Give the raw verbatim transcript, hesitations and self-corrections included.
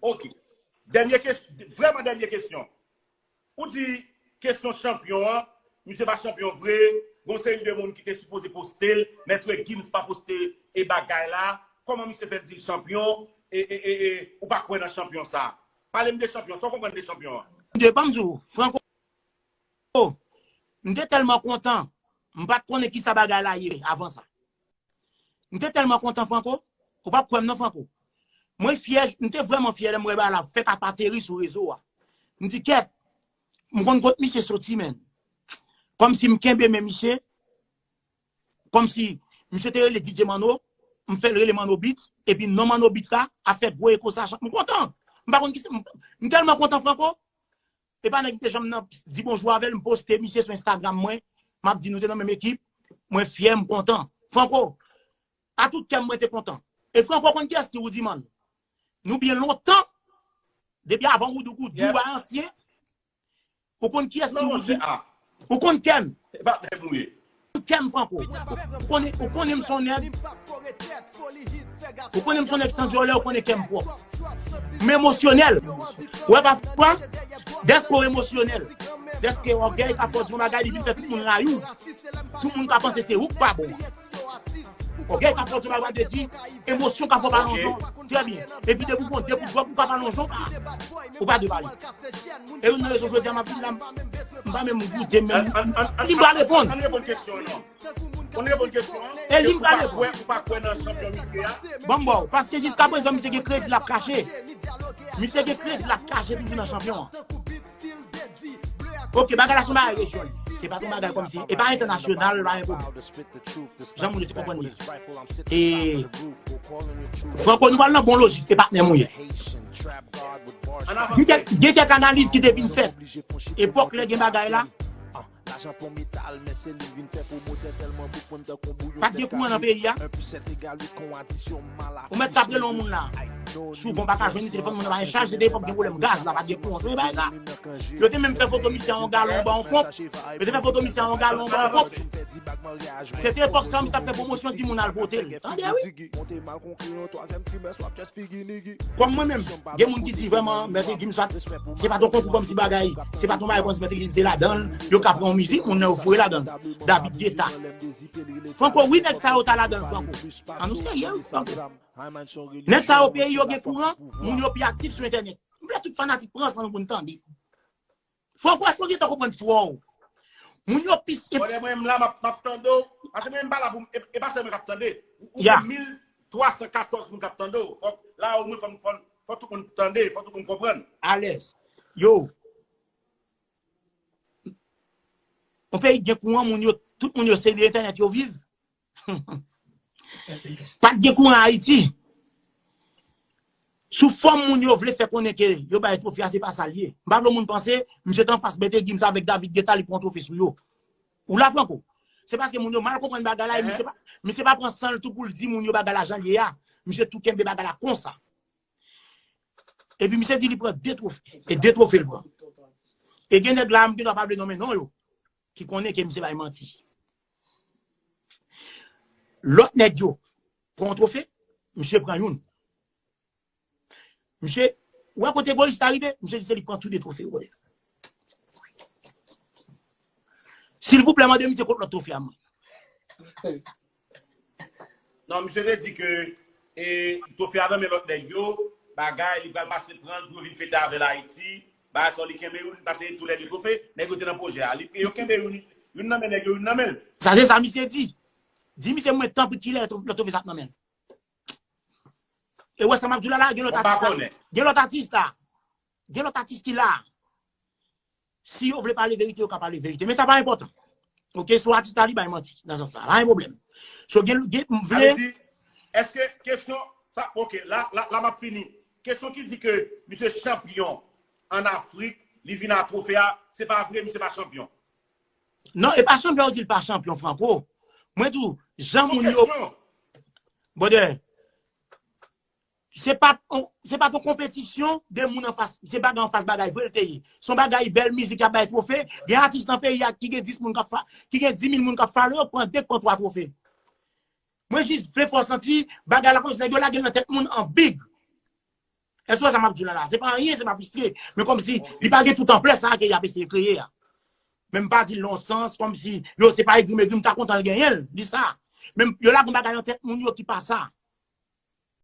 Ok. Dènye kesyon, vrèman dènye kesyon. Ou di kesyon chanpyon an, misye pa chanpyon vre, gon seri de moun ki te sipoze poste l, Maitre Gims pa poste e bagay la, kòman misye fè di l chanpyon, e, e, e, e ou pa kwè nan chanpyon sa? Pale m de chanpyon, sa w konprann de chanpyon an? De, ban m di w, Franco, m te tèlman kontan, m pa t konnen kisa bagay la ye avan sa. M te tèlman kontan, Franco, ou p ap kwè m non, Franco. Mwen fyè, m te vrèman fyè lè m wè bagay la fèk ap ateri sou rezo a. M di, kèt, m konn kot misye soti, menn. Kòmsi m kenbe men misye, kòmsi misye te rele D J Manno, m fè l rele Manno Beats, epi non Manno Beats la ap fè gwo eko sa, m kontan. M pa konn kisa, m, m tèlman kontan, Franco. E pa nèg m te janm nan di bonjou avè l, m poste misye sou Instagram mwen, m ap di nou te nan menm ekip, mwen fyè, m kontan. Franco, a tout kè m, mwen te kontan. E Franco konn kiyès ki Roody Man? Nou byen lontan, depi avan Roody Goudou, Roody ansyen, ou konn kiyès ki Roody? Ou konn kè m? Ou konnen, ou konnen m son nèg. Ou konnen m son nèg san dyòlè, ou konnen kè m pwòp. M emosyonèl. Ou wè pa fwa? Dèske w emosyonèl. Dèske ògèy ka fè w di yon bagay, li vin fè tout moun rayi w. Tout moun ka panse se ou k pa bon. Ògèy ka fè w di yon bagay, de di, emosyon ka fè w pa nan zòn. Trè byen. Epi depi w gon, depi w dwòg, ou ka pa nan zòn, ou pa dwe pale. E youn nan rezon jodi a m ap vin la, m pa menm goute menm. Li m pa reponn. Ann reponn kesyon an non. Ann reponn kesyon an. E li m pa reponn. Ou pa kwè nan chanpyon misye a? Ban m ba w, paske jiskaprezan misye gen kredi l ap kache. Misye gen kredi l ap kache toujou nan chanpyon an. Ok, bagay la se yon bagay rejyonal. Se pa t yon bagay kòmsi, e pa entènasyonal, pa gen pwoblèm. Jan moun yo te konprann li. E Franco, nou pral nan bon lojik, e patnè m ou ye. Gen kèk, gen kèk analiz ki te vin fèt. Epòk lè gen bagay la, pa t gen kouran nan peyi a. Ou mèt t ap rele yon moun la. Souvan w pa ka jwenn li, telefòn moun nan pa gen chaj, se te epòk gen pwoblèm gaz la, pa t gen kouran, se bagay sa. Yo te menm fè foto misye a yon galon anba yon ponp. Yo te fè foto misye a yon galon anba yon ponp. Se te epòk sa misye t ap fè pwomosyon, di moun al vote l. Tande wi. Kòm mwen menm, gen moun ki di vrèman, Mèt Gims pa t, se pa t yon konkou kòmsi bagay, se pa t yon bagay kòmsi Mèt Gims te ladan l, yo ka pran yon mizik, moun nan yo foure ladan l. David Guetta. Franco, wi, nèg sa yo ta ladan l, Franco. An nou serye, wi, Franco. Nèg sa yo, peyi yo gen kouran, moun yo pi aktif sou entènèt. M vle tout fanatik pran san nou pou n tande. Franco, èske w gentan konprann fwa w? Moun yo pi. Bon, lè mwen menm la, m ap, m ap tande w. Paske mwen menm pa la pou m, e, e pa sèl mwen k ap tande. Ou, ou gen mil twa san katòz moun k ap tande w. Fòk, la, omwen, fò, fò, fò tout moun tande, fò tout moun konprann. Alèz. Yo. Yon peyi k gen kouran, moun yo, tout moun yo se de entènèt yo viv. Pa t gen kouran Ayiti. Sou fòm moun yo vle fè konnen ke yo bay twofe a, se pa sa l ye. M pa vle moun panse, misye t anfas Mèt Gims avèk David Guetta, li pran twofe sou yo. Ou la, Franco? Se paske moun yo mal konprann bagay la, e misye pa, misye pa pran san l tou pou l di moun yo bagay la jan l ye a. Misye tou kenbe bagay la konsa. Epi misye di li pran de twofe. E de twofe l pran. E gen nèg la, m gendwa pa vle nonmen non yo, ki konnen ke misye bay manti. Lòt nèg yo pran yon twofe, misye pran youn. Misye, ou wè kote golis la rive? Misye di se li pran tou de twofe yo. Silvouplè, mande misye kot lòt twofe a mwen. Non, misye te di ke, e, twofe a nan men lòt nèg yo, bagay, li pral pase pran l pou yo vin fete avè l Ayiti. Bagay sa, li kenbe youn, pase tou lè de twofe, nèg yo te nan pwojè a. Li, yo kenbe youn, youn nan men nèg yo, youn nan men l. Sa se sa misye di. Di misye mwen tanpri kilè lòt twofe sa ap nan men l. E wè sa m ap di w la la, gen lòt atis la. Gen lòt atis la. Gen lòt atis ki la. Si yo vle pale verite, yo ka pale verite. Men sa pa enpòtan. Ok, si w atis la, li bay manti nan sans sa. Pa gen pwoblèm. So, gen, gen, m vle. Sa vle di, èske kesyon, sa, ok, la, la, la m ap fini. Kesyon ki di ke misye chanpyon ann Afrik, li vin a twofe a, se pa vre, misye pa chanpyon. Non, e pa chanpyon, yo di l pa chanpyon, Franco. Mwen di w, jan moun yo. Brother, se pa, se pa t yon konpetisyon de moun anfas, se bagay anfas bagay vre l te ye. Se yon bagay bèl mizik y ap bay twofe. Gen atis nan peyi a ki gen dis moun k ap fa-, ki gen dis mil moun k ap follow yo, pran de, pran twa twofe. Mwen jis vle fè w santi bagay la kòmsi nèg yo lage l nan tèt moun an big. Èske w wè sa m ap di w la la? Se pa anyen, se pa fristre. Men kòmsi li pa gen tout anplè sa ke y ap eseye kreye a. Men m pa di l nan sans, kòmsi yo se pa egri m egri, m ta kontan l genyen l, di sa. Men yo lage yon bagay nan tèt moun yo ki pa sa.